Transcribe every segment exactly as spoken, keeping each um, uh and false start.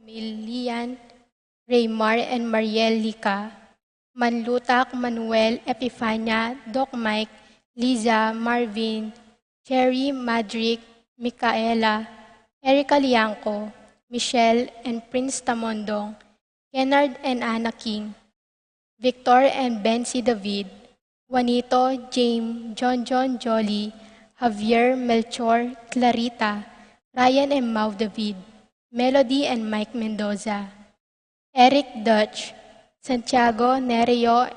Camille Lian, Raymar and Mariel Lica, Manlutak, Manuel, Epifania, Doc Mike, Liza, Marvin, Cherry, Madrick, Micaela, Erica Liangco, Michelle and Prince Tamondong, Kennard and Anna King, Victor and Bensi David, Juanito, James, John John, Jolly, Javier, Melchor, Clarita, Ryan and Mau David, Melody and Mike Mendoza, Eric Dutch, Santiago, Nereo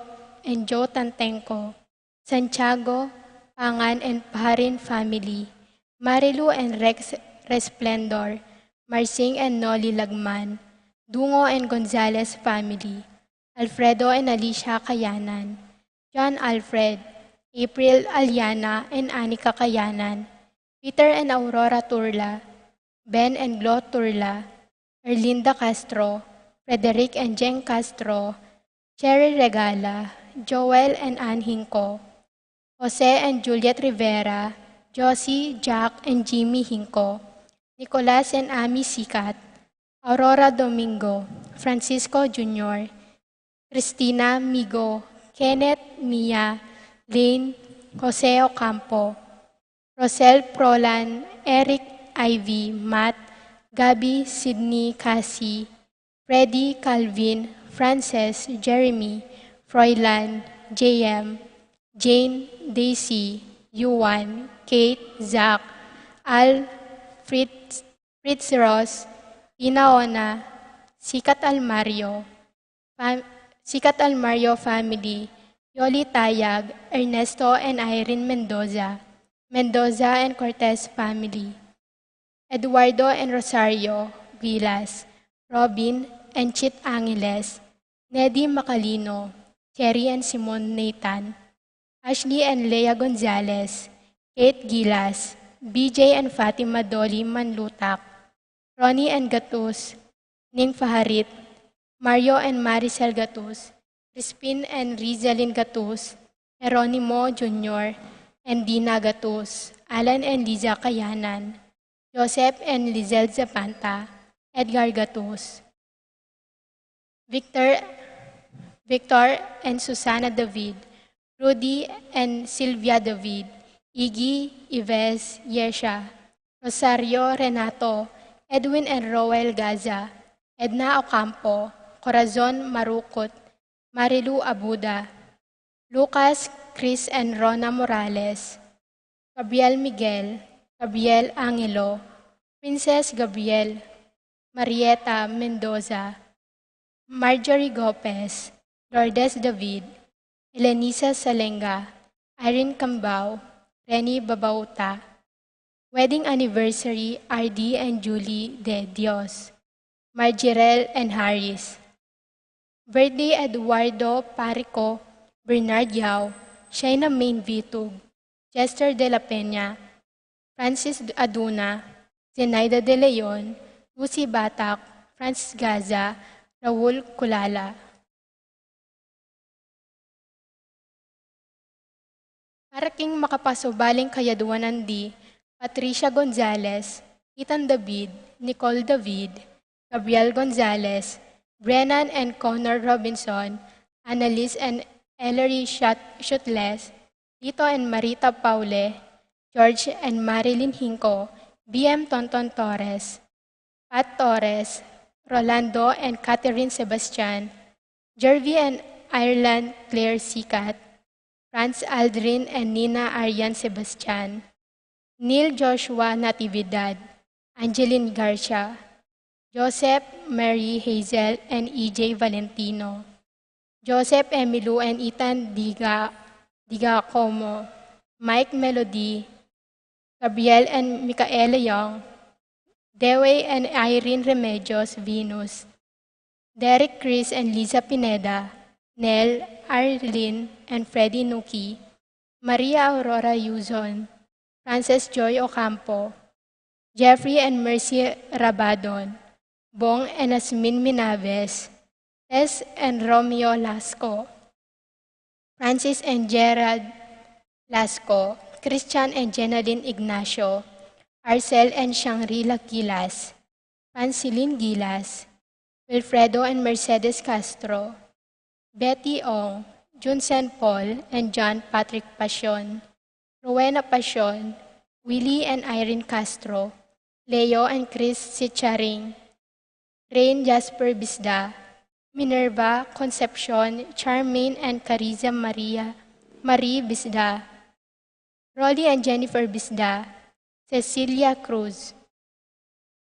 and Joe Tantenco, Santiago, Pangan and Parin family, Marilu and Rex Resplendor, Marsing and Noli Lagman, Dungo and Gonzalez family, Alfredo and Alicia Kayanan, John Alfred, April Aliana and Anika Kayanan, Peter and Aurora Turla, Ben and Glo Turla, Erlinda Castro, Frederick and Jeng Castro, Cherry Regala, Joel and Ann Hinco, Jose and Juliet Rivera, Josie, Jack and Jimmy Hinco, Nicolas and Ami Sikat, Aurora Domingo, Francisco Junior, Christina Migo, Kenneth, Mia, Lane, Jose Ocampo, Rosel Prolan, Eric, Ivy, Matt, Gabby, Sydney, Cassie, Freddy, Calvin, Frances, Jeremy, Froilan, J M, Jane, Daisy, Yuan, Kate, Zach, Al, Fritz, Fritz Ross, Tina Ona, Sikat Almario, fam-, Sikat Almario family, Yoli Tayag, Ernesto and Irene Mendoza, Mendoza and Cortez family, Eduardo and Rosario Vilas, Robin and Chit Angeles, Nedi Macalino, Cherry and Simon Nathan, Ashley and Lea Gonzalez, Kate Gilas, B J and Fatima Dolly Manlutak, Ronnie and Gatus, Ning Faharit, Mario and Maricel Gatus, Crispin and Rizalin Gatus, Jeronimo Junior and Dina Gatus, Alan and Liza Kayanan, Joseph and Lizelle Zapanta, Edgar Gatus, Victor, Victor and Susana David, Rudy and Sylvia David, Iggy, Ives, Yesha, Rosario, Renato, Edwin and Roel Gaza, Edna Ocampo, Corazon Marukut, Marilu Abuda, Lucas, Chris and Rona Morales, Gabriel Miguel, Gabriel Angelo, Princess Gabriel, Marieta Mendoza, Marjorie Gopez, Lourdes David, Elenisa Salenga, Irene Cambao, Reni Babauta, wedding anniversary R D and Julie De Dios, Margirel and Harris, birthday Eduardo Parico, Bernard Yao, Shaina Main Vitug, Chester de la Peña, Francis Aduna, Zenaida de Leon, Lucy Batak, Francis Gaza, Raul Culala. Para king makapasubaling kayadwanan di, Patricia Gonzalez, Ethan David, Nicole David, Gabriel Gonzalez, Brennan and Connor Robinson, Annalise and Ellery Shut-, Shutles, Lito and Marita Paule, George and Marilyn Hinco, B M Tonton Torres, Pat Torres, Rolando and Catherine Sebastian, Jervy and Ireland Claire Sikat, Franz Aldrin and Nina Arian Sebastian, Neil Joshua Natividad, Angeline Garcia, Joseph Mary Hazel and E J Valentino, Joseph Emilio and Ethan Diga, Digacomo, Mike Melody, Gabriel and Michaela Young, Dewey and Irene Remedios Venus, Derek Chris and Liza Pineda, Nel, Arlene and Freddie Nuki, Maria Aurora Yuzon, Frances Joy Ocampo, Jeffrey and Mercy Rabadon, Bong and Asmin Minaves, Tess and Romeo Lasco, Francis and Gerald Lasco, Christian and Jenaline Ignacio, Arcel and Shangri-La Gilas, Francilin Gilas, Wilfredo and Mercedes Castro, Betty Ong, Junsen Paul and John Patrick Pasion, Rowena Pasion, Willie and Irene Castro, Leo and Chris Sicharing, Rain Jasper Bisda, Minerva Concepcion, Charmaine and Cariza Maria, Marie Bisda, Rolly and Jennifer Bisda, Cecilia Cruz,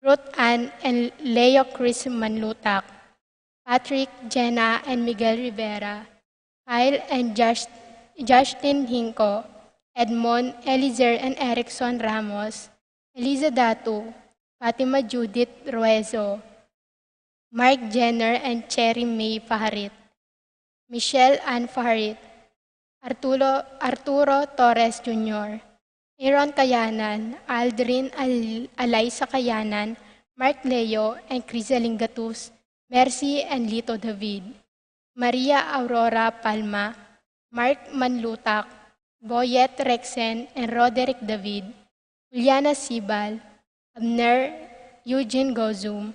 Ruth Ann and Leo Chris Manlutak, Patrick, Jenna and Miguel Rivera, Kyle and Just-, Justin Hinco, Edmond, Elizer and Erickson Ramos, Eliza Datu, Fatima Judith Ruezo, Mark Jenner and Cherry May Faharit, Michelle Ann Faharit, Arturo, Arturo Torres Junior, Aaron Kayanan, Aldrin Al-, Alaisa Kayanan, Mark Leo and Crisaling Gatus, Mercy and Lito David, Maria Aurora Palma, Mark Manlutak, Boyet Rexen and Roderick David, Juliana Sibal, Abner Eugene Gozum,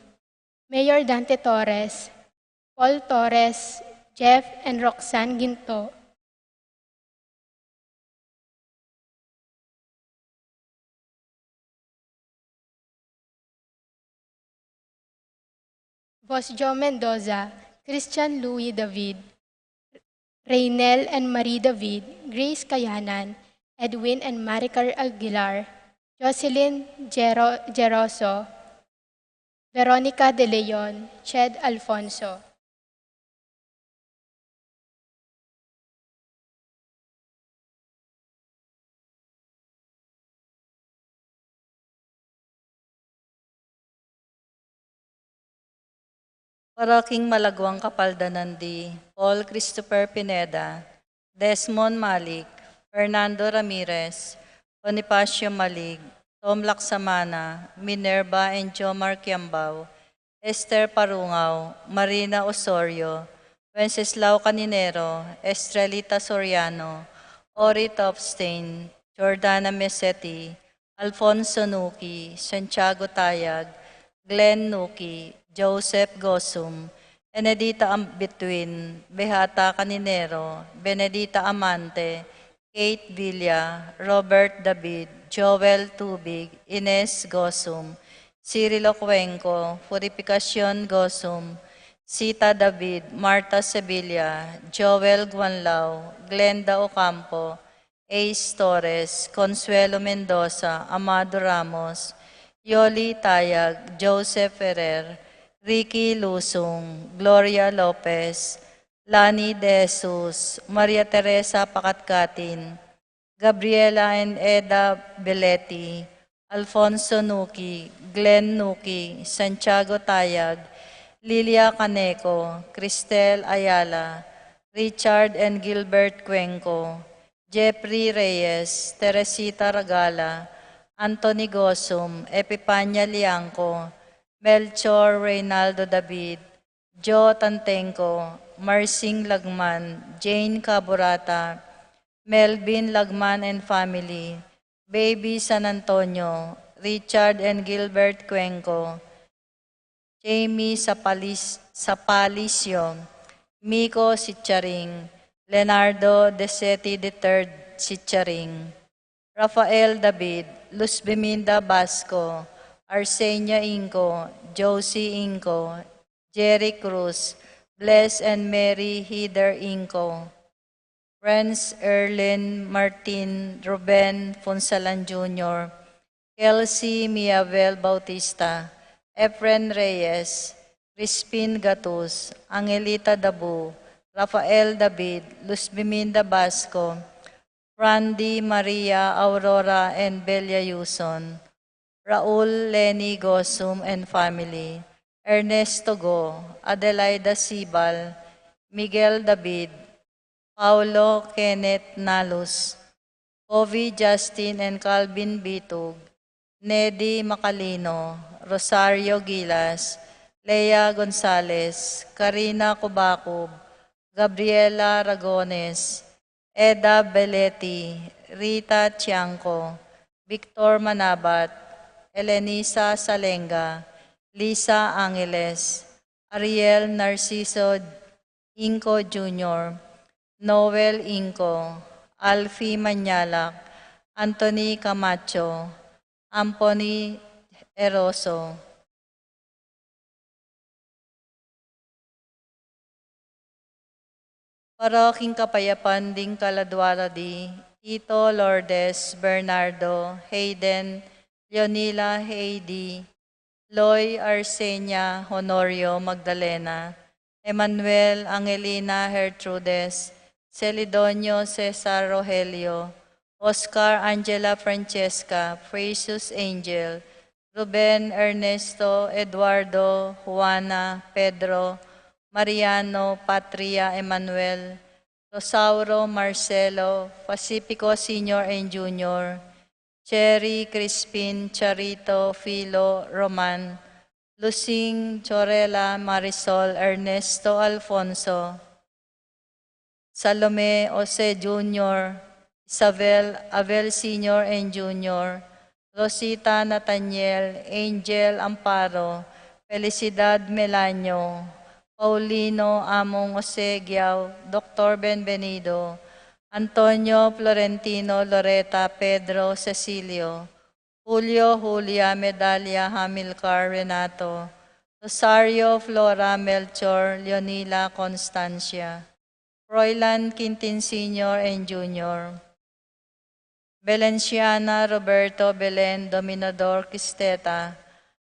Mayor Dante Torres, Paul Torres, Jeff and Roxanne Ginto. Bos Joe Mendoza, Christian Louis David, Reynel and Marie David, Grace Kayanan, Edwin and Maricar Aguilar, Jocelyn Gero-, Geroso, Veronica De Leon, Ched Alfonso. Para king malaguang kapaldanan di Paul Christopher Pineda, Desmond Malik, Fernando Ramirez, Bonifacio Malik, Tom Laksamana, Minerva and Jomar Kiambao, Esther Parungao, Marina Osorio, Wenceslao Caninero, Estrelita Soriano, Ori Topstein, Jordana Meseti, Alfonso Nuki, Santiago Tayag, Glenn Nuki, Joseph Gosum, Enedita Am-, Bituin, Beata Caninero, Benedita Amante, Kate Villa, Robert David, Joel Tubig, Ines Gosum, Cirilo Cuenco, Purificacion Gosum, Sita David, Martha Sevilla, Joel Guanlao, Glenda Ocampo, Ace Torres, Consuelo Mendoza, Amado Ramos, Yoli Tayag, Joseph Ferrer, Ricky Lusung, Gloria Lopez, Lani De Jesus, Maria Teresa Pakatkatin, Gabriela and Eda Belletti, Alfonso Nuki, Glenn Nuki, Santiago Tayag, Lilia Caneco, Cristel Ayala, Richard and Gilbert Cuenco, Jeffrey Reyes, Teresita Ragala, Anthony Gosum, Epipania Liangco, Melchor Reynaldo David, Joe Tantenco, Marsing Lagman, Jane Caburata, Melvin Lagman and family, Baby San Antonio, Richard and Gilbert Cuenco, Jamie Sapalis-, Sapalisio, Miko Sicharing, Leonardo Desetti the third Sicharing, Rafael David, Luz Biminda Basco, Arsenia Inco, Josie Inco, Jerry Cruz, Bless and Mary Heather Inco, Renz Erlin Martin, Ruben Funsalan Junior, Kelsey Miavel Bautista, Efren Reyes, Crispin Gatus, Angelita Dabu, Rafael David, Luzbiminda Basco, Frandy Maria Aurora and Belia Yuson, Raul Lenny Gosum and family, Ernesto Go, Adelaida Sibal, Miguel David, Paulo Kenneth Nalus, Kovi Justin and Calvin Bitug, Nedy Macalino, Rosario Gilas, Lea Gonzalez, Karina Cubacub, Gabriela Ragones, Eda Belletti, Rita Tiangco, Victor Manabat, Elenisa Salenga, Lisa Angeles, Ariel Narciso Inco Junior, Noel Inco, Alfie Mañalac, Anthony Camacho, Ampony Eroso. Para king kapayapan ding kaladua radi, Tito, Lourdes, Bernardo, Hayden, Leonila, Heidi, Loy, Arsenia, Honorio, Magdalena, Emmanuel, Angelina, Gertrudes, Celidonio, Cesar, Rogelio, Oscar, Angela, Francesca, Precious, Angel, Ruben, Ernesto, Eduardo, Juana, Pedro, Mariano, Patria, Emmanuel, Rosauro, Marcelo, Pacifico Senior and Junior, Cherry, Crispin, Charito, Filo, Roman, Lusing, Chorela, Marisol, Ernesto, Alfonso, Salome, Jose Junior, Isabel, Abel Senior and Junior, Rosita, Nathaniel, Angel, Amparo, Felicidad, Melanio, Paulino, Among Jose, Giao, Doctor Benvenido, Antonio, Florentino, Loreta, Pedro, Cecilio, Julio, Julia, Medalia, Hamilcar, Renato, Rosario, Flora, Melchor, Leonila, Constancia, Froilan, Quintin Senior and Junior, Belenciana, Roberto, Belen, Dominador, Quisteta,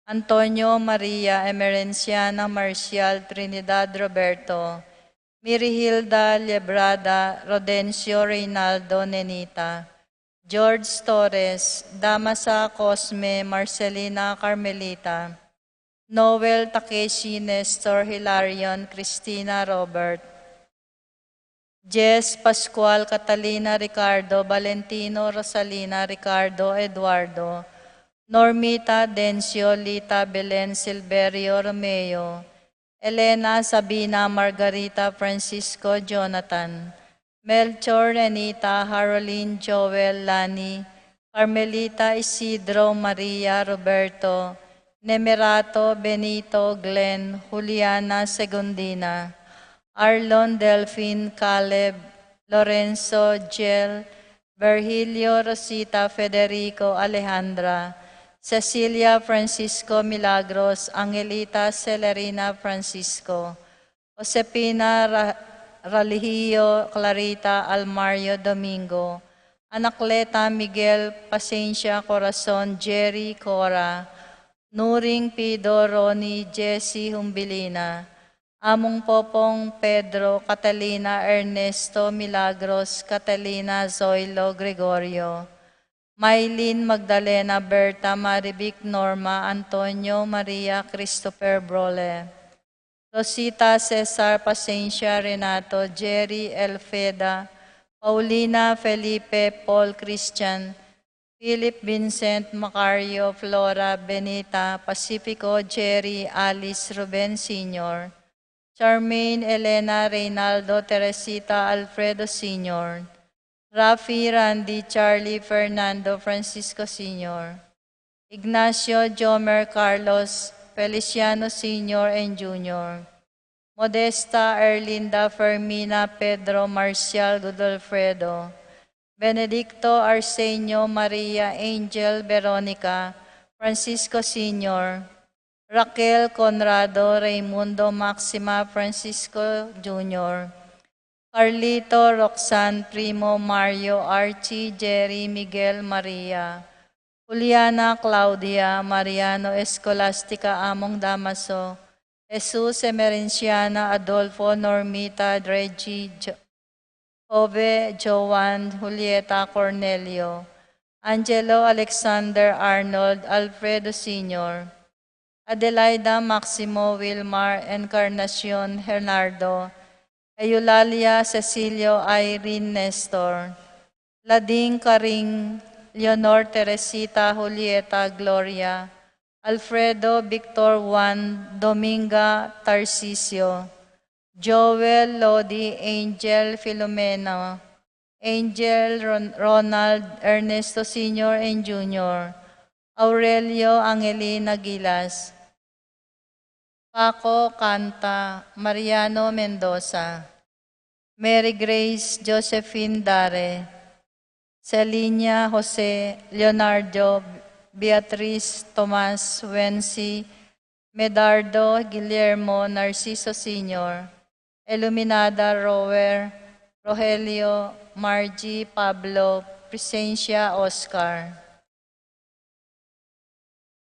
Antonio, Maria, Emerenciana, Marcial, Trinidad, Roberto, Mirihilda, Lebrada, Rodencio, Reynaldo, Nenita, George Torres, Damasa, Cosme, Marcelina, Carmelita, Noel, Takeshi, Nestor, Hilarion, Christina, Robert, Jess, Pascual, Catalina, Ricardo, Valentino, Rosalina, Ricardo, Eduardo, Normita, Dencio, Lita, Belen, Silverio, Romeo, Elena, Sabina, Margarita, Francisco, Jonathan, Melchor, Renita, Harolin, Joel, Lani, Carmelita, Isidro, Maria, Roberto, Nemerato, Benito, Glenn, Juliana, Segundina, Arlon, Delfin, Caleb, Lorenzo, Jel, Virgilio, Rosita, Federico, Alejandra, Cecilia, Francisco, Milagros, Angelita, Celerina, Francisco, Josepina, Ra-, Raligio, Clarita, Almario, Domingo, Anacleta, Miguel, Pasencia, Corazon, Jerry, Cora, Nuring, Pido, Ronnie, Jessie, Humbilina, Among Popong, Pedro, Catalina, Ernesto, Milagros, Catalina, Zoilo, Gregorio, Maylin, Magdalena, Berta, Marivic, Norma, Antonio, Maria, Christopher, Brole, Rosita, Cesar, Pasencia, Renato, Jerry, Elfeda, Paulina, Felipe, Paul, Christian, Philip, Vincent, Macario, Flora, Benita, Pacifico, Jerry, Alice, Ruben Senior, Charmaine, Elena, Reynaldo, Teresita, Alfredo Senior, Rafi, Randy, Charlie, Fernando, Francisco Senior, Ignacio, Jomer, Carlos, Feliciano Senior and Junior, Modesta, Erlinda, Fermina, Pedro, Marcial, Godolfredo, Benedicto, Arsenio, Maria, Angel, Veronica, Francisco Senior, Raquel, Conrado, Raimundo, Maxima, Francisco Junior, Carlito, Roxanne, Primo, Mario, Archie, Jerry, Miguel, Maria, Juliana Claudia Mariano Escolastica Among Damaso, Jesus Emerenciana Adolfo Normita Dregi, Jo- Jove Joan Julieta Cornelio, Angelo Alexander Arnold Alfredo Senior, Adelaida Maximo Wilmar Encarnacion Hernardo, Eulalia Cecilio Irene Nestor, Lading Karing Leonor Teresita Julieta Gloria, Alfredo Victor Juan Dominga Tarcisio, Joel Lodi Angel Filomeno, Angel Ron- Ronald Ernesto Senior and Junior, Aurelio Angelina Gilas, Paco Canta, Mariano Mendoza, Mary Grace Josephine Dare, Celinia Jose Leonardo, Beatriz Tomas Wensi, Medardo Guillermo Narciso Senior, Iluminada Rower, Rogelio, Margie, Pablo, Presencia, Oscar.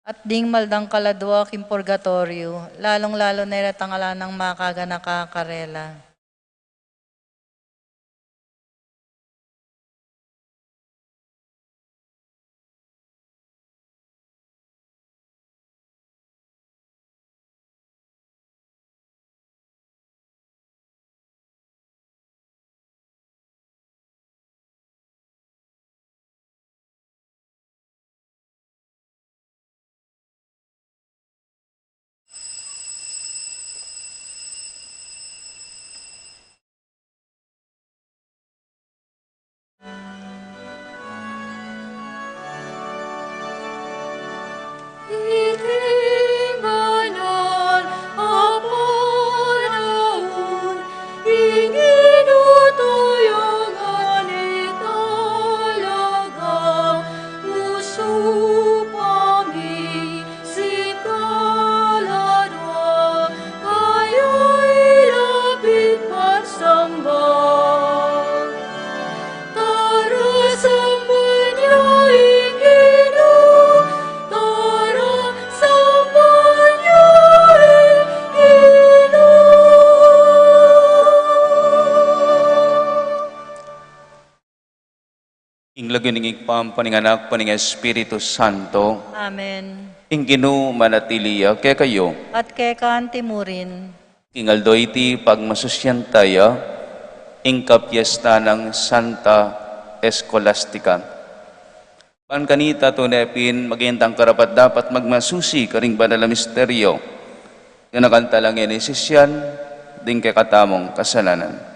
At ding maldang kaladua king purgatoryo, lalung-lalu na iratang ala nang makaganaka karela. Ing lagyu ning Ibpa, ampo ning Anak, ampo ning Espiritu Santo. Amen. Ing Ginu manatili ya kekayu. At keka mu rin. King aldo iti pagmasusyan taya ing kapiestan nang Santa Escolastica. Ban kanita tune pin maging tang karapat-dapat magmasusi karing banal a misteryo. Ganakan tala ngeni sisian ding kekatamung kasalanan.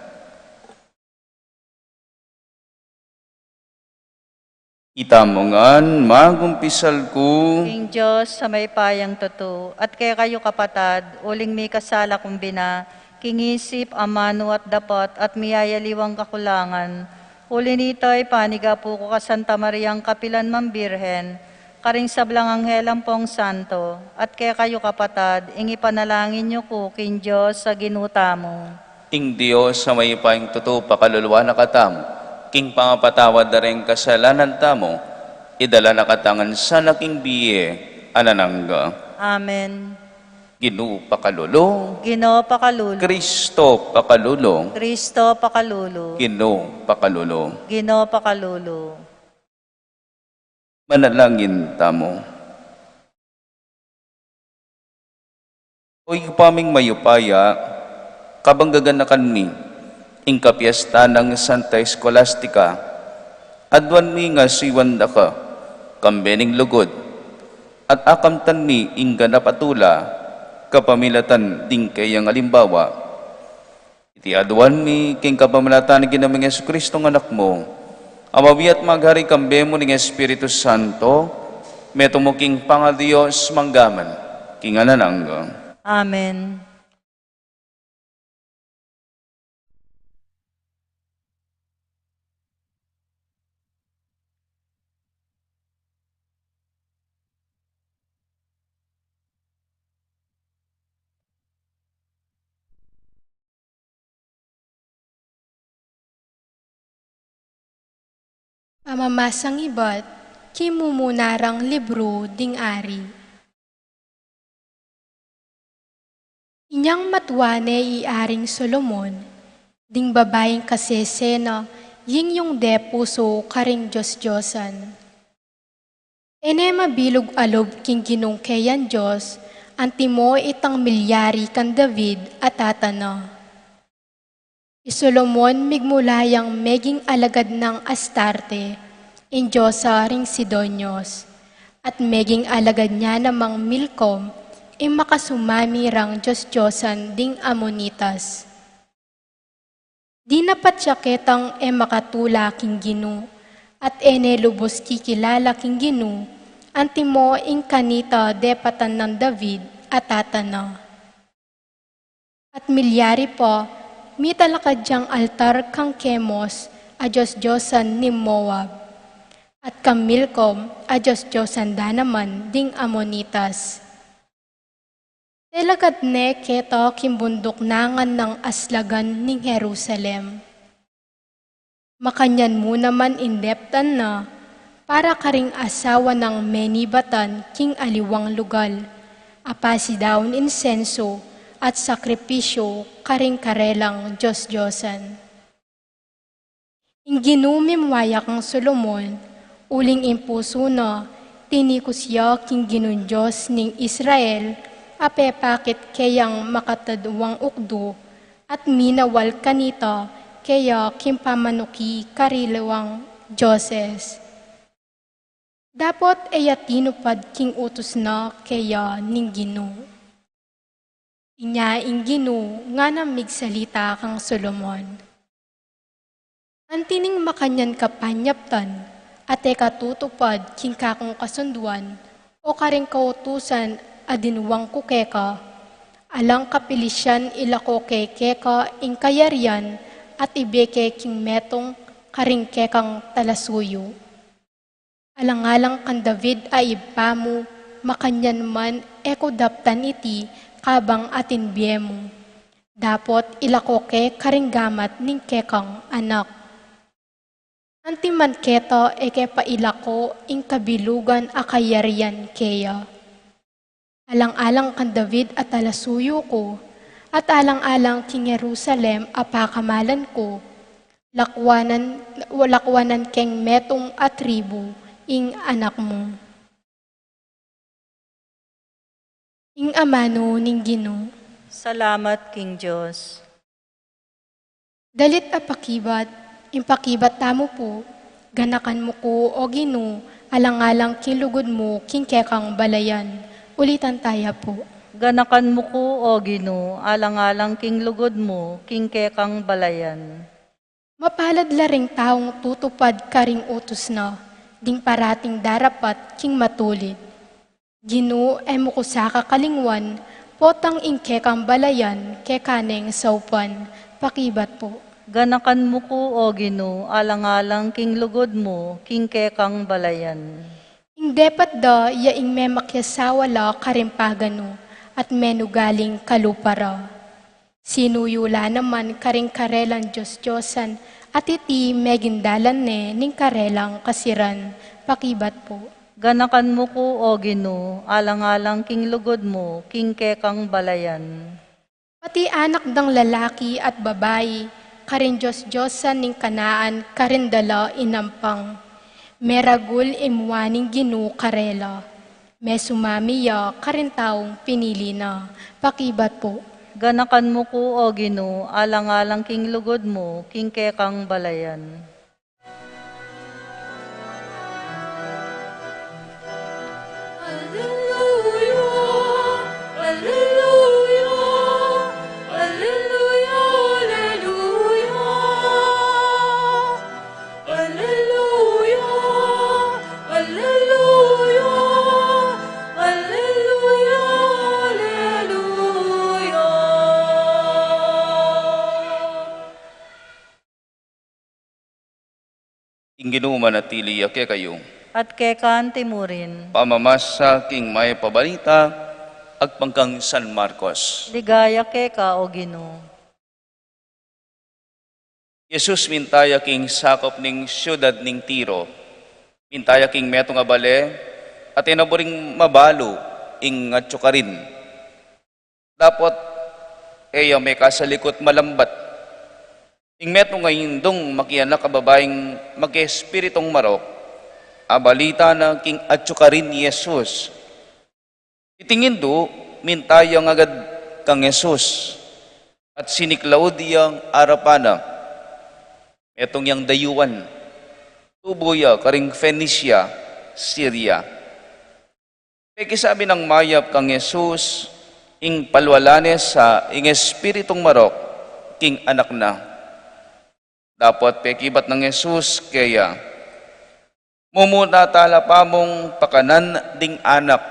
Itamu ngan, magumpisal ku. King Dios a mayupayang tutu, at kekayu kapatad, uling mikasala kung bina, king isip, amanu at dapat, at miyayaliwang kakulangan. Uli nita, ipanigapu ku kang Santa Mariang kapilan man Birhen, karing sablang anghel ampong santo, at kekayu kapatad, ing ipanalangin yu ku king Dios a Ginu tamu. Ing Dios a mayupayang tutu pakalulu na katamu, king pamapatawad da ring kasalanan tamu, idala na katamu ngan sana king bie alang angga. Amen. Ginu pakalulu. Ginu pakalulu. Kristo pakalulu. Kristo pakalulu. Ginu pakalulu. Ginu pakalulu. Manalangin tamu. O Ibpa ming mayupaya, kabang gaganakan mi ing kapiestan nang Santa Escolastica, aduan mi ing asiwan da ka, kambe ning lugud, at akamtan mi ing ganap a tula, kapamilatan ding keyang alimbawa. Iti aduan mi king kapamilatan ning Ginu ming Jesucristo a Anak mu, a mabie at maghari kambe mu ning Espiritu Santo, metung mu king pangaDios mangga man king alang angga. Amen. Pamamasang ibat Kimumuna rang libru ding ari. Inyang matua ne i Aring Solomon, ding babaing kasese na, ying yung de pusu karing dios-diosan. E ne mabilug a lub king Ginung keyang Dios, antimo itang milyari kang David a tata na. I Solomon migmula yang meging alagad nang Astarte, ing diosa ring Sidonios, at meging alagad nia namang Milcom, ing makasumami rang dios-diosan ding Amonitas. Dinapat ya ketang e makatula king Ginu, at e ne lubus kikilala king Ginu, antimo ing kanita depatan nang David a tata na. At milyari pa, mitalakad yang altar kang Kemos a dios-diosan ning Moab, at kang Milcom a dios-diosan da naman ding Amonitas. Telakad ne keta king bunduk nangan nang aslagan ning Jerusalem. Makanyan mu naman indeptan na para karing asawa nang menibatan king aliwang lugal, a pasidaun insenso at sakripisyo karing karelang dios-diosan. Ing Ginu mimwaya kang Solomon, uling ing pusu na tinikus ya king Ginung Dios ning Israel, a pepakit keyang makatadwang ukdu, at minawal kanita keya king pamanuki kariliwang dioses. Dapot e ya tinupad king utus na keya ning Ginu. Inya ing Ginu ngana migsalita kang Solomon. Anti ning makanyan ka panyaptan, at e ka tutupad king kakung kasunduan, o karing kautusan a dinwang ku keka, alang kapilisyan ilako ke keka ing kayarian at ibe ke king metung karing kekang talasuyu. Alang-alang kang David a ibpa mu, makanyan man e ku daptan iti kabang atin bie mu. Dapot ilako ke karing gamat ning kekang anak. Anti man keta e ke pailako ing kabilugan a kayarian keya. Alang-alang kang David a talasuyu ku, at alang-alang king Jerusalem a pakamalan ku, lakwanan, lakwanan keng metung a tribu ing anak mu. Ing amanu ning Ginu. Salamat king Dios. Dalit a pakibat, ing pakibat tamu pu, ganakan mu ku, o Ginu, alang-alang king lugud mu, king kekang balayan. Ulitan taya pu. Ganakan mu ku, o Ginu, alang-alang king lugud mu, king kekang balayan. Mapalad la ring taung tutupad karing utus na, ding parating darapat king matulid. Ginu, e mu ku sa kakalingwan, potang ing kekang balayan, keka neng saupan, pakibat pu. Ganakan mu ku, o Ginu, alang-alang king lugud mu, king kekang balayan. Ing depat da, ya ing memakiasawa la karing paganu, at menugaling kalupa ra. Sinuyu la naman karing karelang dios-diosan, at iti meging dalan ne ning karelang kasiran, pakibat pu. Ganakan mu ku, o Ginu, alang-alang king lugud mu, king kekang balayan. Pati anak dang lalaki at babai, karing dios-diosan ning Kanaan, karin da la inampang. Meragul ing mua ning Ginu karela. Mesumami ya karing taung pinili na, pakibat pu. Ganakan mu ku, o Ginu, alang-alang king lugud mu, king kekang balayan. Alleluia, alleluia, alleluia, alleluia. Alleluia, alleluia, alleluia, alleluia. Ing Ginu manatili ya kekayu. At keka anti mu rin. Pamamasa king Mayap a Balita agpang kang San Marcos. Ligaya keka, o Ginu. Jesus minta ya king sakop ning siudad ning Tiro. Minta ya king metung a bale, at e na buring mabalu ing atyu karin. Dapot e ya mekasalikut malambat. Ing metung a indung makianak a babaing makiespiritung marok, abalita na king atyu karin i Jesus. Iting indu, minta yang agad kang Jesus, at siniklaud yang arapan na. Metung yang dayuan, tubu ya karing Phoenicia, Syria. Pekisabi nang mayap kang Jesus ing palwalan ne sa ing espiritung marok king anak na. Dapot pekibat nang Jesus keya, "Mumuna tala pa mung pakanan ding anak.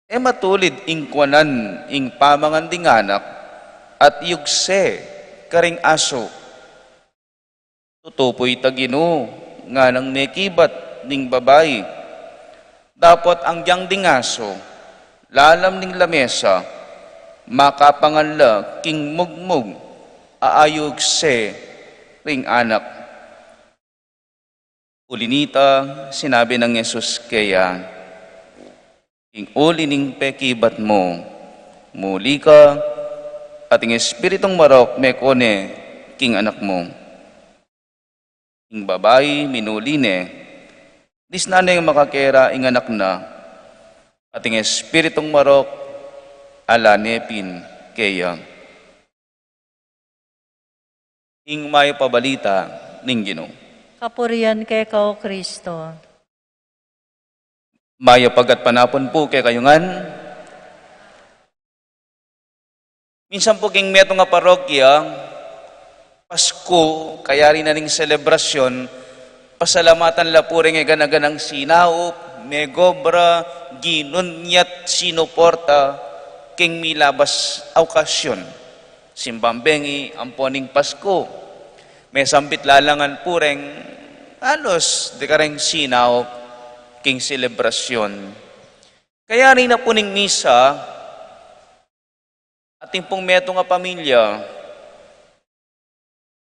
E matulid ing kuanan ing pamangan ding anak at yugse karing asu." "Tutu pu ita, Ginu," nganang mekibat ning babai. "Dapot anggyang ding asu, lalam ning lamesa, makapangan la king mugmug a ayugse ring anak." Uli nita, sinabi nang Jesus keya, "Ing uli ning pekibat mu, muli ka, at ing espiritung marok mekone king anak mu." Ing babai minuli ne, disnan neng makakera ing anak na, at ing espiritung marok ala ne pin keya. Ing mayap a balita ning Ginu. Kapurian keka, O Kristo. Mayap a gatpanapun pu kekayu ngan. Minsan pu king metung a parokya, Pasku, kayari na ning selebrasyon, pasalamatan la pu reng e gana-ganang sinaup, megobra, ginunyat, sinuporta king milabas a okasyon. Simbang bengi ampo ning Pasku. Mesambit la la ngan pu reng alos dekareng sinaup king selebrasyon. Kayari na pu ning misa, atin pung metung a pamilya,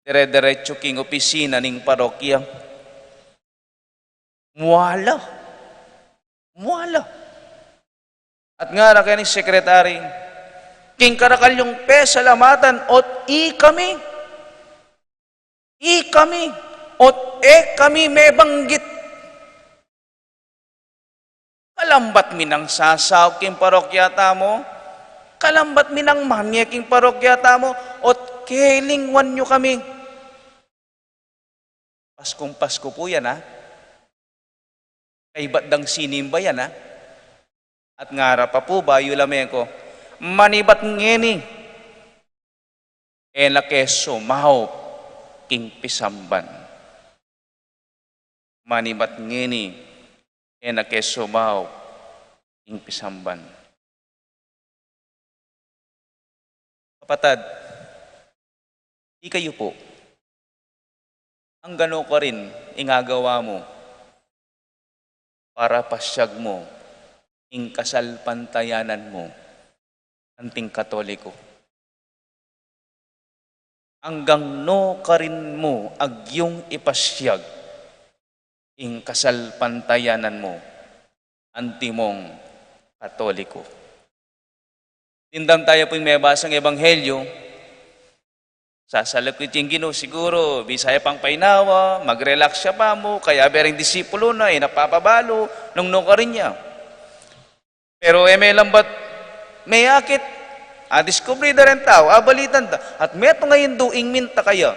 dere-deretsu king opisina ning parokya. Muala. Muala. At ngara keni sekretari, "King karakal yung pesalamatan, ot ikami, ikami, ot e kami mebanggit." Kalambat mi nang sasaup king parokya tamu, kalambat mi nang manye king parokya tamu, ot kelingwan yu kami. Paskung Pasku pu yan, a. Kaybat dang sinimba yan, a. At ngara pa pu, bayu la meko, "Manibat ngeni, e na ke sumaup king pisamban." Manibat ngeni, e na ke sumaup king pisamban. Kapatad, ikayu pu, anggano karin ing agawa mu para pasiag mu ing kasalpantayanan mu anting Katoliko? Anggang nu karin mu agyung ipasiag ing kasalpantayanan mu antimong Katoliko? Dimdam taya pu ing mebasang ebanghelyo. Sasalakit ya ing Ginu, siguru bisa ya pang painawa, mag-relax ya pa mu, kayabe reng disipulu na, e na papabalu nung nu karin ya. Pero e melambat meyakit, adiskubre da reng tau, abalitan da, at metung a indu ing minta kaya.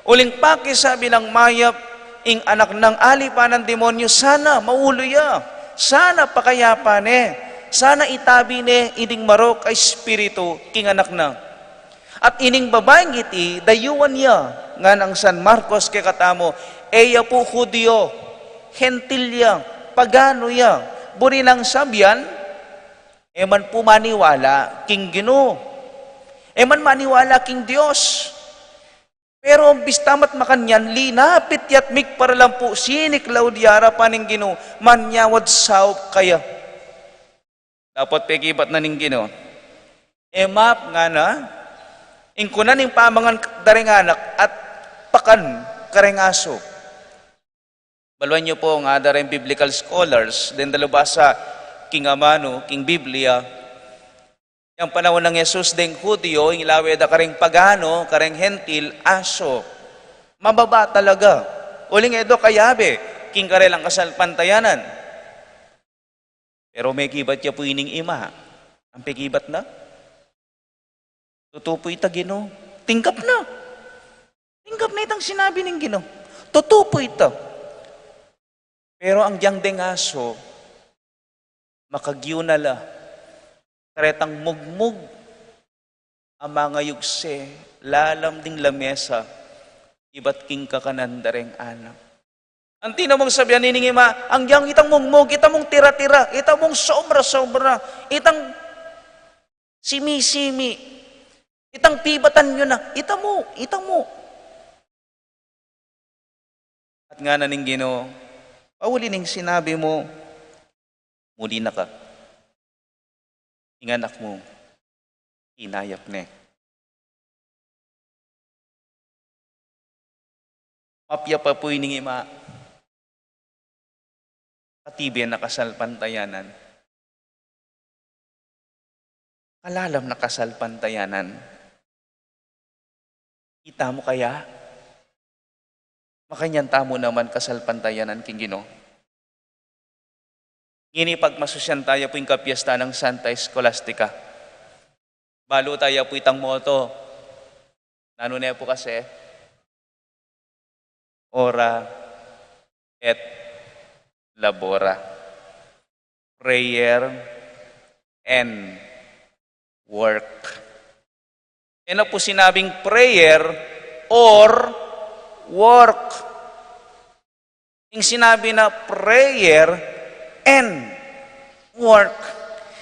Uling pakisabi nang mayap, ing anak nang alipan nang demonyu, sana maulu ya, sana pakayapan ne, sana itabi ne ining marok a espiritu king anak na. At ining babaing iti, dayuan ya, nganang San Marcos kekatamu, e ya pu Judio, Hentil ya, pagano ya, buri nang sabian, e man pu maniwala king Ginu, e man maniwala king Dios. Pero bista mat makanyan, linapit ya't migparalan pu, siniklaud ya arapan ning Ginu, manyawad saup kaya. Dapot pekibat na ning Ginu, e map ngana ing kunan ning pamangan da reng anak at pakan kareng asu. Baluan yu pu ing ada reng biblical scholars, deng dalubasa king amanu, king Biblia, yang panaun nang Jesus deng Judio, ing lawe da kareng pagano, kareng Hentil, aso. Mababa talaga. Uling e do kayabe king karelang kasalpantayanan. Pero mekibat ya pu ining ima. Ang pekibat na, tutu pu ita, Ginu. Tinggap na. Tinggap na itang sinabi ning Ginu. Tutu pu ita. Pero ang dyang deng aso, makagyu na la karetang mugmug a mangayugse lalam ding lamesa ibat king kakanan da reng anak. Anti na mung sabian ining ima, ang dyang itang mugmug, ita mung tira-tira, ita mung sobra-sobra, itang simi-simi, itang pibatan yu na, ita mu, ita mu. At ngana ning Ginu, pauli ning sinabi mu, muli na ka. Ing anak mu, kinayap ne. Mapya pa pu ining ima, katibe na kasalpantayanan. Kalalam na kasalpantayanan. Ita mu kaya? Makanyan tamu naman kasalpantayanan king Ginu. Ngeni pagmasusyan taya pu ing kapiestan nang Santa Scholastica. Balu taya pu itang motto. Nanu ne pu kasi? Ora et labora. Prayer and work. E na pu sinabing prayer or work. Ing sinabi na prayer and work.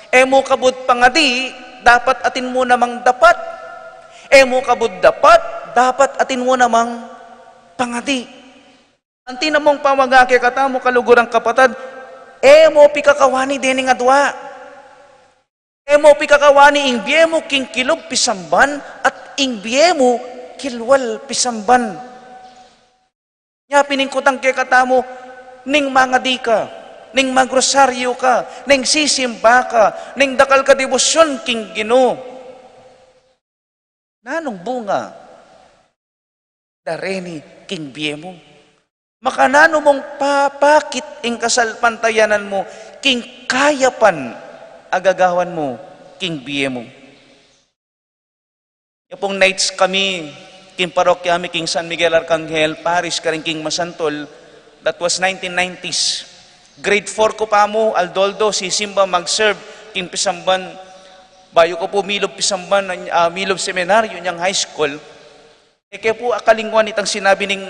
E mu kabud pangadi, dapat atin mu namang dapat. E mu kabud dapat, dapat atin mu namang pangadi. Anti na mung pamaga kekatamu, kaluguran kapatad, e mu pikakawani dening adua. E mu pikakawani ing bie mu king kilub pisamban at ing bie mu kilwal pisamban. Nya pin ing kutang kekatamu, ning mangadi ka, ning magrosaryu ka, ning sisimba ka, ning dakal ka debosyon king Ginu. Nanung bunga da reni king bie mu? Makananu mung papakit ing kasalpantayanan mu king kayapan a gagawan mu king bie mu? Ya pung knights kami king parokya mi king San Miguel Arcangel Parish karin king Masantol, that was nineteen nineties. Grade four ku pa mu, aldo-aldo sisimba, mag-serve king pisamban. Bayu ku pu milub pisamban, ah, milub seminaryo nyang high school. E ke pu akalingwan itang sinabi ning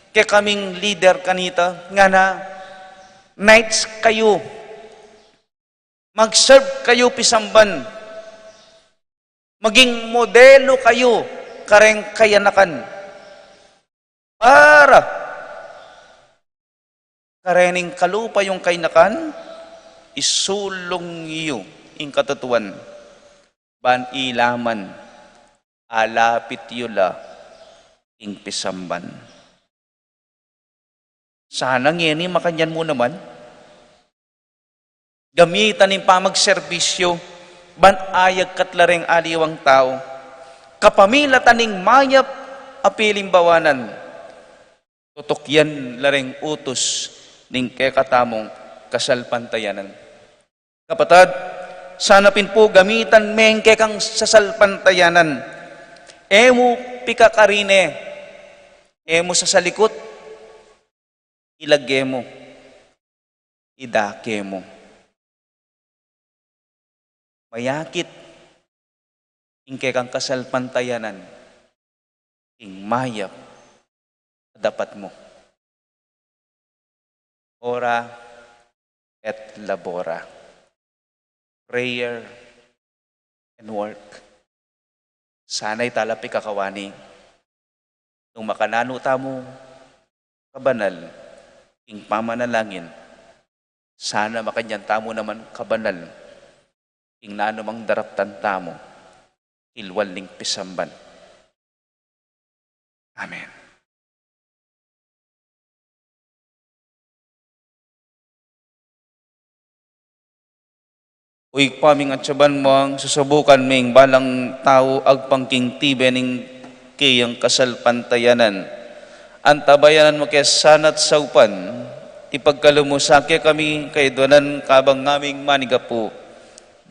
kekaming leader kanita, ngana, knights kayu, mag-serve kayu pisamban, maging modelu kayu kareng kayanakan. Para karening kalupa yung kayanakan, isulung yu ing katutuan, ban ilaman alapit yu la ing pisamban. Sana ngeni makanyan mu naman. Gamitan ing pamagserbisyu ban ayagkat la reng aliwang tau kapamilatan ning mayap a pilimbawanan. Tutukyan la reng utus ning kekatamung kasalpantayanan. Kapatad, sana pin pu gamitan me ing kekang sasalpantayanan. E mu pikakarine, e mu sasalikut, ilage mu, idake mu. Mayakit ing kekang kasalpantayanan king mayap a dapat mu. Ora et labora. Prayer and work. Sana ita la pikakawani. Nung makananu tamu kabanal ing pamanalangin, sana makanyan tamu naman kabanal ing nanumang daraptan tamu kilwal ning pisamban. Amen. O Ibpa mi, ing atyaban mu, susubukan ming balang tau agpang king tibe ning keyang kasalpantayanan. Antabayanan mu ke sana't saupan, ipagkalub mu sa kekami ing kayadwanan kabang ngaming manigapu.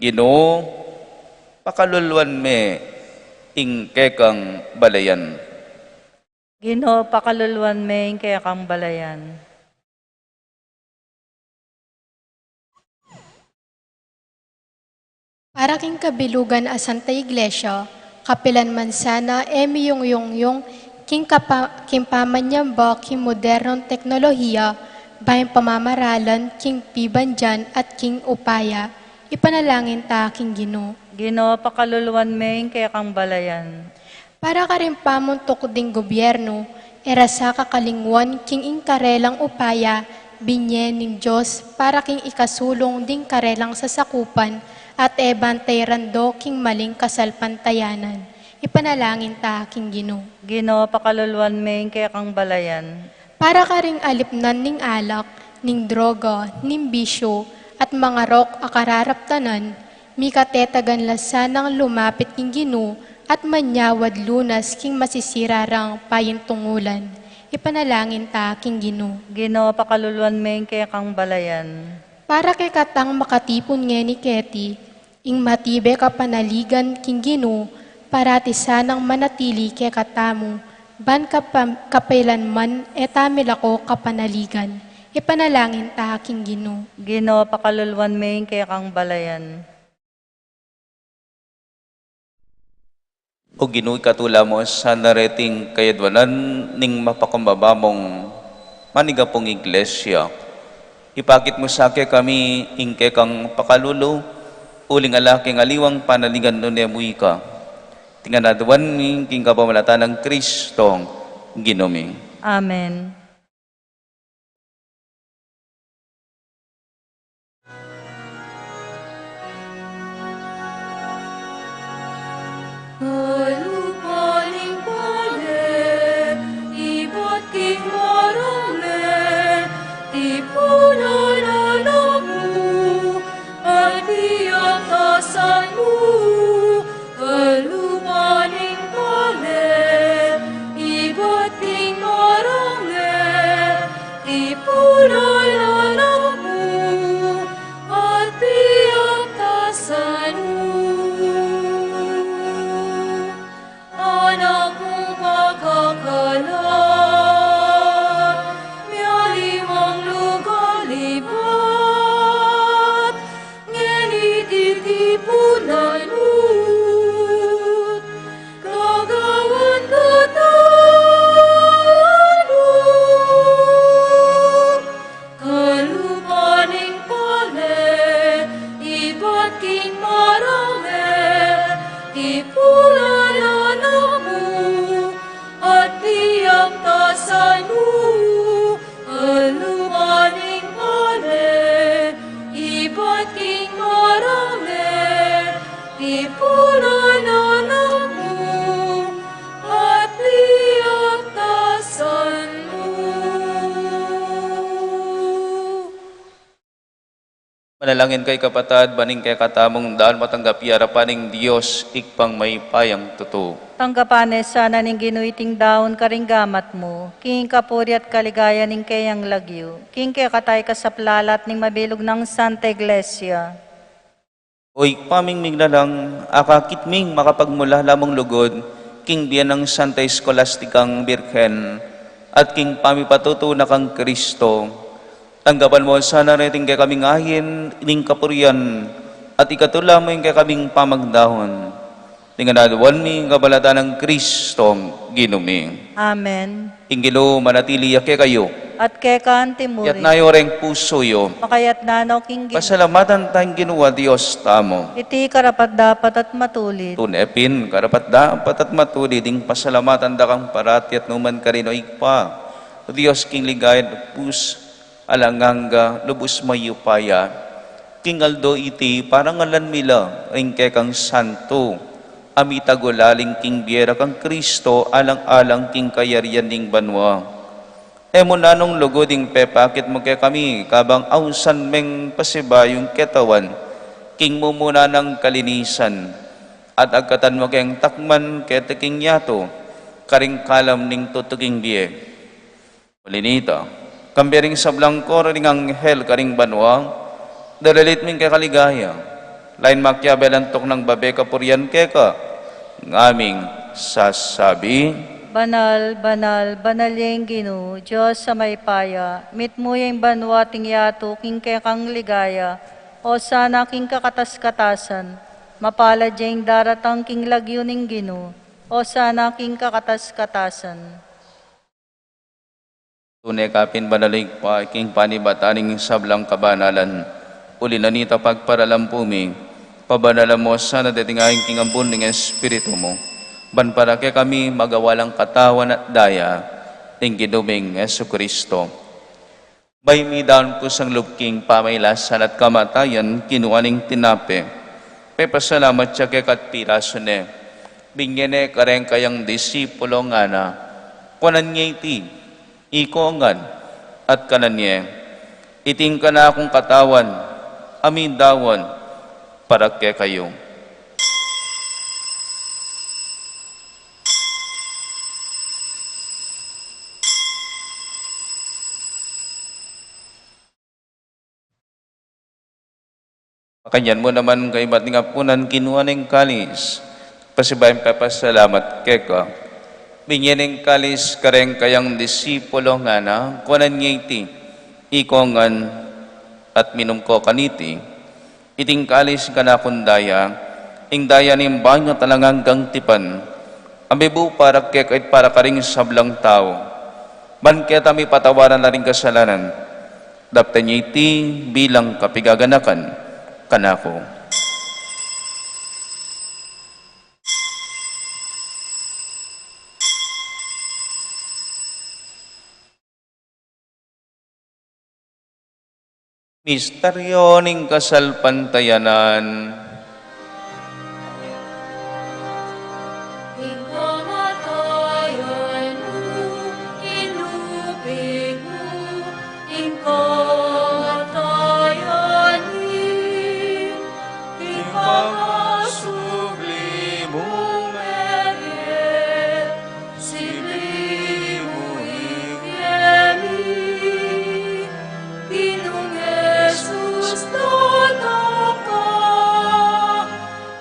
Ginu, pakaluluan me ing kekang balayan. Ginu, pakaluluan me ing kekang balayan. Para king kabilugan a Santa Iglesia, kapilan man sana e miyungyungyung king kapa-, king pamanyamba king modernong teknolohiya, ban pamamaralan king pibandian at king upaya. Ipanalangin ta king Ginu. Ginu, pakaluluan me ing kekang balayan. Para karing pamuntuk ding gobyernu, e ra sa kakalingwan king ing karelang upaya binye ning Dios para king ikasulung ding karelang sasakupan at e bantay rando king maling kasalpantayanan. Ipanalangin ta king Ginu. Ginu, pakaluluan me ing kekang balayan. Para karing alipnan ning alak, ning droga, ning bisyu, at mangarok a kararaptanan, mikatetagan la sanang lumapit king Ginu at manyawad lunas king masisira rang payintungulan. Ipanalangin ta king Ginu. Ginu, pakaluluan me ing kekang balayan. Para kekatang makatipun ngeni keti, ing matibe kapanaligan king Ginu, parati sanang manatili kekatamu, ban kapa-, kapilanman e ta milako kapanaligan. Ipanalangin ta king Ginu. Ginu, pakaluluan me ing kekang balayan. O Ginu, ikatula mu sana reting kayadwanan ning mapakumbaba mung manigapung Iglesia. Ipakit mu sa kekami ing kekang pakalulu, uling ala king aliwang panaligan nune mu ika. Iti ngan aduan mi king kapamilatan nang Kristong Ginu mi. Amen. Kalupa ning pale, ibat king marang le, tipunan na mu, at piagtasan mu, Kalupa ning pale, ibat king marang le, tipunan na mu, at piagtasan mu. Anak mung pakakalan, mialiwang lugal ibat, ngeni titipunan mu, kagawan katawan mu. Kalupa ning pale, ibat king marang le, tipunan na mu, at piagtasan mu, Kalupa ning pale, ibat king marang le, tipunan na mu, at piagtasan mu. Manalangin kayu kapatad, ban ing kekatamung daun matanggap ya arapan ning Dios, Ibpang mayupayang tutu. Tanggapan ne sana ning Ginu iting daun karing gamat mu, king kapurian at kaligayan ning keyang lagyu, king kekatamu ing kasaplalan ning mabilug nang Santa Iglesia. O Ibpa ming miglalang, akakit ming makapagmulala mung lugud king bie nang Santa Eskolastikang Birhen at king pamipatutu na kang Kristo, tanggapan mu sana reting kekaming ain ning kapurian at ikatula mu ing kekaming pamagdaun. Iti ngan aduan mi king kapamilatan nang Kristong Ginu mi. Amen. Ing Ginu manatili ya kekayu. At keka antimurin. Iyatas yu reng pusu yu. Makayatas no king Ginu. Pasalamatan tang Ginu a Dios tamu. Iti karapat-dapat at matulid. Tune pin karapat-dapat at matulid ing pasalamatan da kang parati at nukarin man, Ibpa, Dios king ligaya lubus alang angga, lubus mayupaya. King aldo iti, parangalan mi la ring kekang santu a mitagulaling king bie ra kang Kristo alang-alang king kayarian ning banua. E mu nanung lugud ing pepakit mu kekami kabang ausan meng pasibayu ing ketawan king mumuna nang kalinisan, at agkatan mu keng takman keti king yatu, karing kalam ning tutuking bie. Uli nita, kambe ring sablang koro ning anghel karing banua, dalalit ming keka ligaya, lain makiabe la antok nang babe kapurian keka, ngaming sasabi: Banal, banal, banal ya ing Ginu, Dios a mayupaya, mitmu ya ing banua at ing yatu king kekang ligaya. Osana king kakatas-katasan, mapalad ya ing daratang king lagyu ning Ginu, Osana king kakatas-katasan. Tune ka pin banal, Ibpa, king panibatan ning sablang kabanalan. Uli na nita pagparalampu mi, pabanalan mu sana deting ain king ambun ning Espiritu mu, ban para kekami magawa lang katawan at daya ning Ginu ming Jesucristo. Bayu midaun kusang lub king pamailasan at kamatayan, kinua ne ing tinape, pepasalamat ya keka at pirasu ne, binie ne kareng kayang disipulo, ngana: Kuanan ye iti, ikong ngan, at kanan ye: Iti ing kanakung katawan, a midaun para kekayu. Makanyan mu naman, kaybat ning apunan, kinua ne ing kalis, pasibayu pepasalamat keka, binie ne ing kalis kareng kayang disipulo, ngana: Kuanan ye iti, ikong ngan, at minum ko kaniti. Iti ing kalis ning kanakung daya, ing daya ning bayu at alang anggang tipan, a mibu para keka at para karing sablang tau, ban keta mipatawaran la ring kasalanan. Daptan ye iti bilang kapigaganakan kanaku. Misteryo ning kasalpantayanan. Ing kamatayan mu, inupig mu, ing kamatayan mi, ing pangasubli mung mebie, sibli mu ing bie mi. Ginung Jesus, datang ka.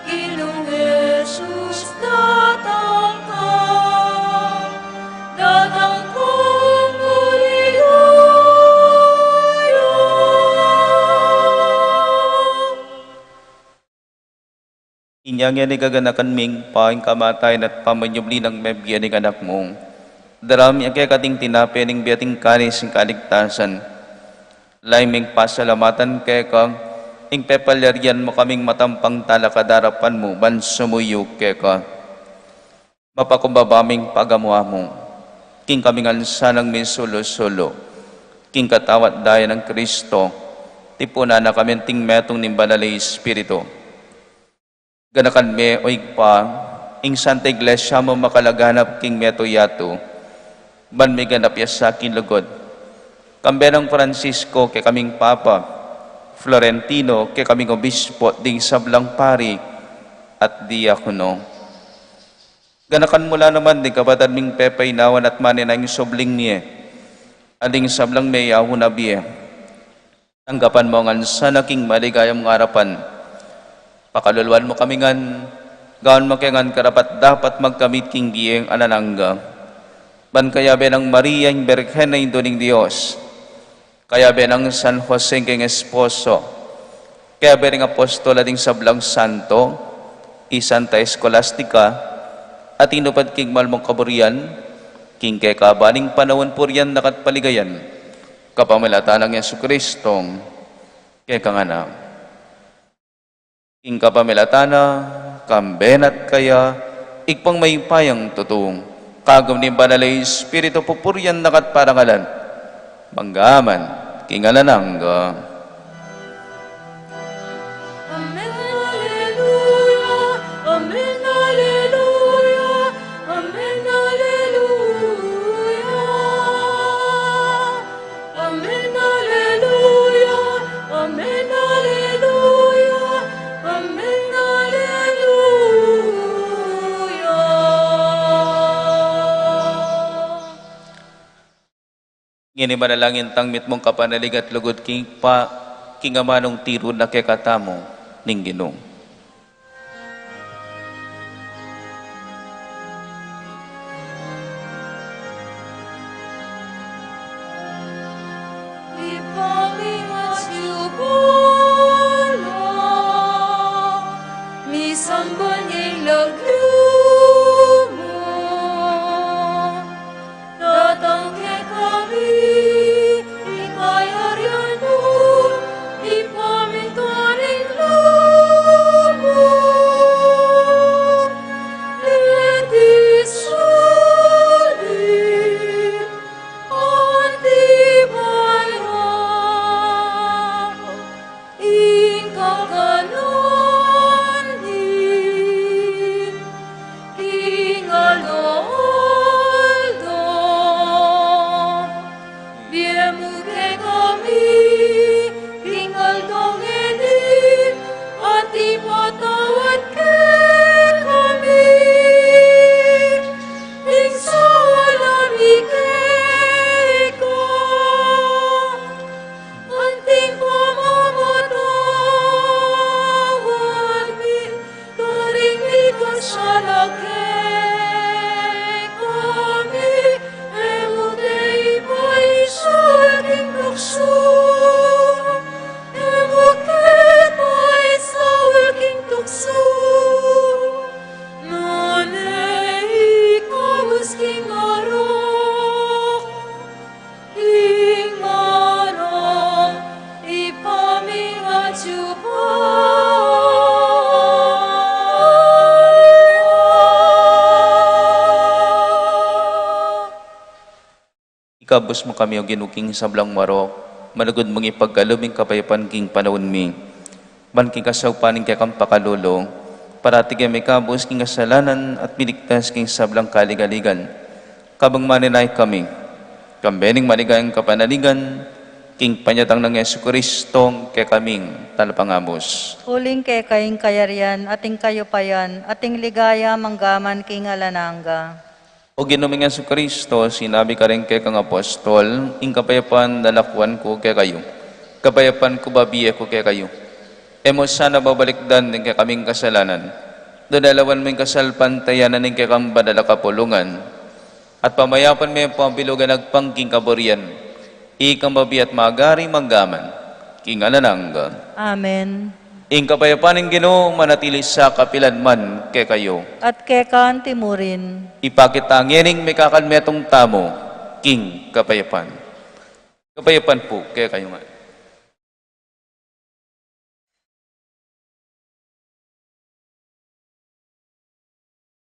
Ginung Jesus, datang ka. Datang kang ligaya. Inya ngeni gaganakan mi, Ibpa, ing kamatayan at pamanyubli nang mebie ning Anak mu. Daraun mi keka iting tinape ning bie at ing kalis ning kaligtasan. Lalu ming pasalamatan keka ing pepalyarian mu kaming matampang talakad king arapan mu ban sumuyu keka. Mapakumbaba ming pagamu-amu king kami ngan sanang misulu-sulu king katawan at daya nang Kristo, tipunan na kami anting metung ning Banal a Espiritu. Ganakan me, o Ibpa, ing Santa Iglesia mu makalaganap king metung yatu, ban miganap ya sa king lugud. Kambe nang Francisco, kekaming Papa, Florentino, kekaming Obispo, ding sablang pari at diakono. Ganakan mu la naman ding kapatad ming pepainawan at manenaya ing subling mie, at ding sablang meyaun a bie. Tanggapan mu ngan sana king maligaya mung arapan. Pakaluluan mu kami ngan, gawan mu ke ngan karapat-dapat magkamit king bie alang angga. Ban kayabe nang Maria, ing Birhen a Indu ning Dios, kayabe nang San Jose, ing kayang esposo, kayabe ring apostol at ding sablang santo, i Santa Escolastica, a tinupad king malmung kaburian, king kekaban ning panaun purian na ka at paligayan, kapamilatan nang Jesucristo, kekang Anak. King kapamilatan na, kambe na at kaya, Ibpang mayupayang tutu, kagum ning Banal a Espiritu, pupurian na ka at parangalan, mangga man king alang angga. Amen, alleluia. Amen, alleluia. Amen, alleluia. Amen, alleluia. Amen, alleluia. Ini manalangin tang mitmung kapanaligan at lugud king Ibpa, king amanung tiru na kekatamu ning Ginu. Ibpa mi, atyu ka la, misamban ya ing lagyu mu. Datang kekami ing kayarian mu, mipamintuan ing lub mu, keti sulip anti bayu ing kakanan mi king aldo-aldo. Ibie mu kekami king aldo ngeni, at ipatawad kekami ing sala mi keka, anti ing pamamatawad mi karing mikasala kekami, e mu ke ipaisaul king tuksu, e mu ke ipaisaul king tuksu, nune ikabus king marok. Ing marok, Ibpa mi, atyu ka la. Ikabus mu kami, O Ginu, king sablang marok, malugud mung ipagkalub ing kapayapan king panaun mi. Ban king kasaupan ning kekang pakalulu, parati ke mikabus king kasalanan at miligtas king sablang kaligaligan. Kabang manenaya kami, kambe ning maligayang kapanaligan, king panyatang nang Jesucristo, kekaming Talapangabus. Uling keka ing kayarian, at ing kayupayan, at ing ligaya, manggaman king alang angga. O Ginu ming Jesucristo, sinabi mu karing kekang apostol, ing kapayapan lalakwan ku kekayu, kapayapan ku babie ku kekayu. E mu sana babalikdan ding kekaming kasalanan, nune lawan mu ing kasalpantayanan ning kekang banal a kapulungan, at pamayapan me ing pambilugan agpang king kaburian, ikang mabie at magari manggaman king alang angga. Amen. Ing kapayapan ning Ginu manatili sa kapilan man kekayu. At keka anti mu rin. Ipakit ta ngening mikakanmetung tamu king kapayapan. Kapayapan pu kekayu ngan.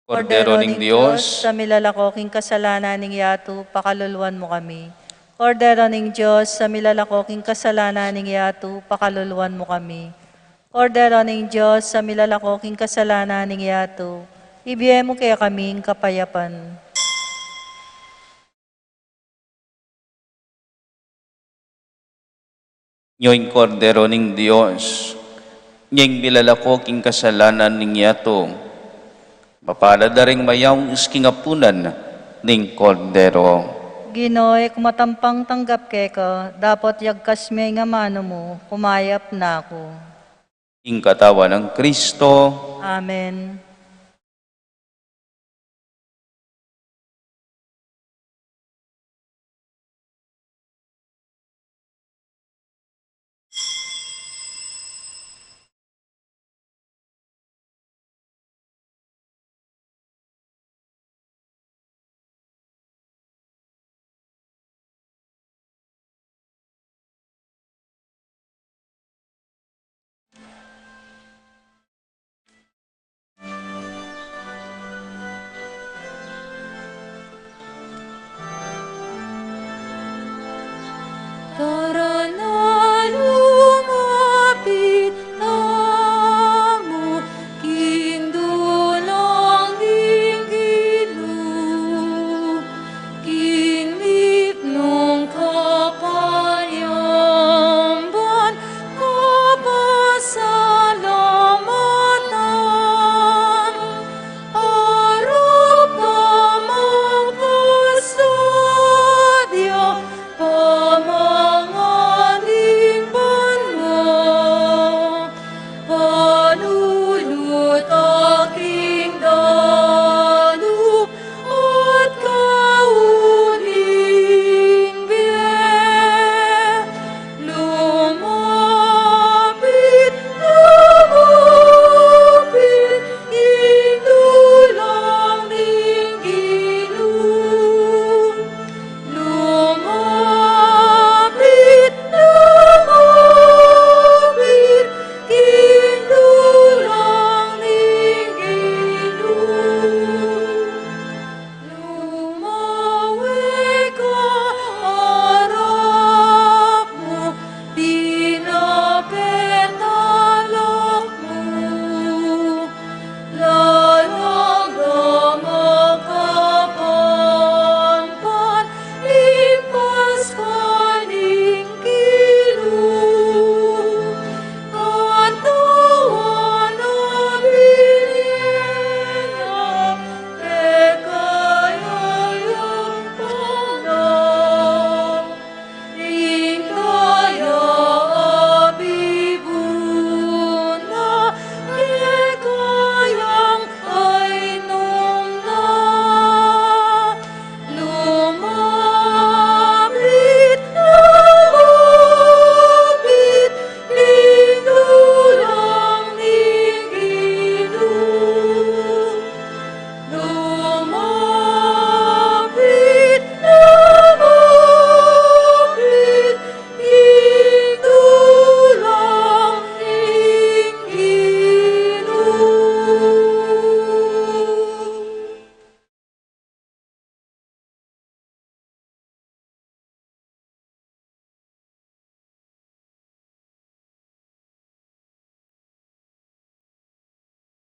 Kordero ning Dios, a milalako king kasalanan ning yatu, pakaluluan mu kami. Kordero ning Dios, a milalako king kasalanan ning yatu, pakaluluan mu kami. Kordero ning Dios, a milalako king kasalanan ning yatu, ibie mu kekami ing kapayapan. Nyo ing Kordero ning Dios, nyo ing milalako king kasalanan ning yatu. Mapalad da ring mayaus king apunan ning Kordero. Ginu, e ku matampang tanggap keka, dapot yagkas me ing amanu mu, kumayap na ku. Ing katawan nang Kristo. Amen.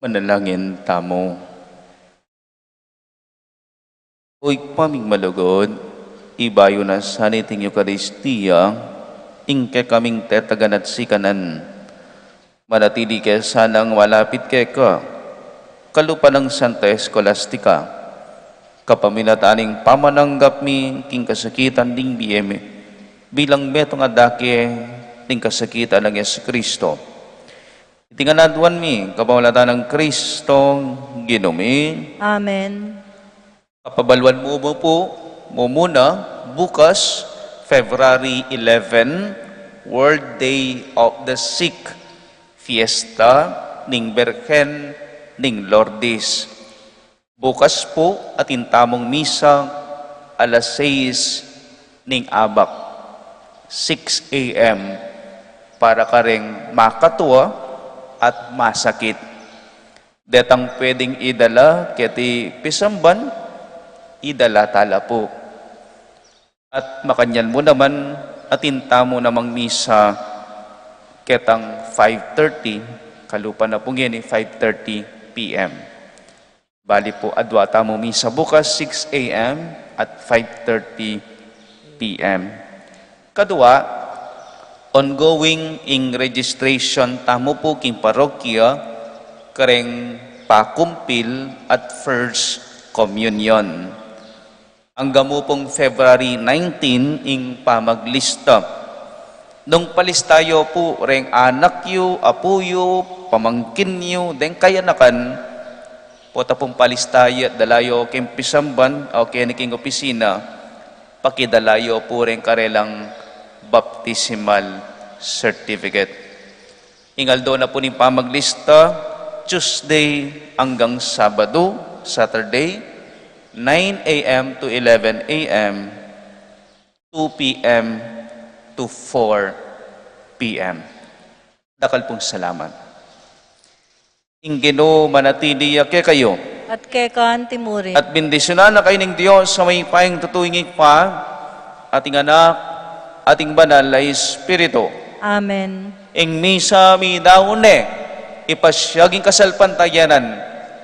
Manalangin tamu. O Ibpa ming malugud, ibayu na sana iting Eukaristia ing kekaming tetagan at sikanan. Manatili ke sanang malapit keka, kalupa nang Santa Escolastica, kapamilatan ning pamananggap mi king kasakitan ning bie mi, bilang metung a dake ning kasakitan nang Jesucristo. Iti ngan aduan mi kapamilatan nang Kristong Ginu mi. Amen. Kapabaluan mu mu pu, mumuna, bukas, February eleven, World Day of the Sick, Fiesta ning Birhen ning Lourdes. Bukas pu atin tamung misa alas sais ning abak, six A M, para kareng makatua at masakit. Detang pwedeng idala keti pisamban, idala tala pu. At makanyan mu naman, atin tamu namang misa ketang five thirty, kalupa na pu ngeni, five thirty P M. Bali pu, adua tamu misa bukas, six A M at five thirty P M. Kadua, ongoing ing registration tamu pu king parokya kareng pakumpil at First Communion. Angga mu pung February nineteen ing pamaglista. Nung palista yu pu reng anak yu, apu yu, pamangkin yu, deng kayanakan, pota pung palista yu at dala yu king pisamban o keni king opisina, pakidala yu pu reng karelang baptismal certificate. Ing aldo na pu ning pamaglista, Tuesday anggang Sabado, Saturday, nine A M to eleven A M, two P M to four P M. Dakal pung salamat. Ing Ginu manatili ya kekayu. At keka anti murin. At bendisyunan na kayu ning Dios a mayupayang tutu, ing Ibpa, at ing Anak, at ing Banal a Espiritu. Amen. Ing misa meyari ne, ipasyag ing kasalpantayanan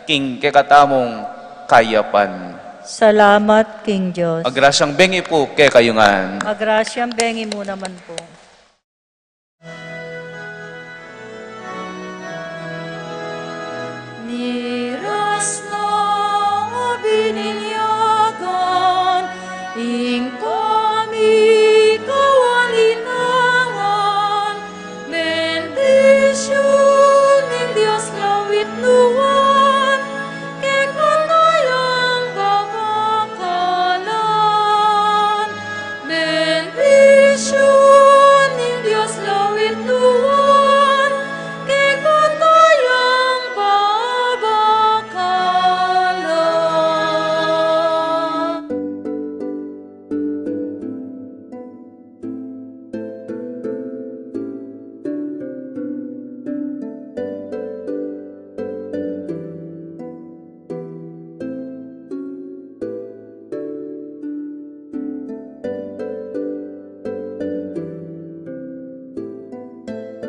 king kekatamung kayapan. Salamat king Dios. Magrasyang bengi pu kekayu ngan. Magrasyang bengi mu naman pu.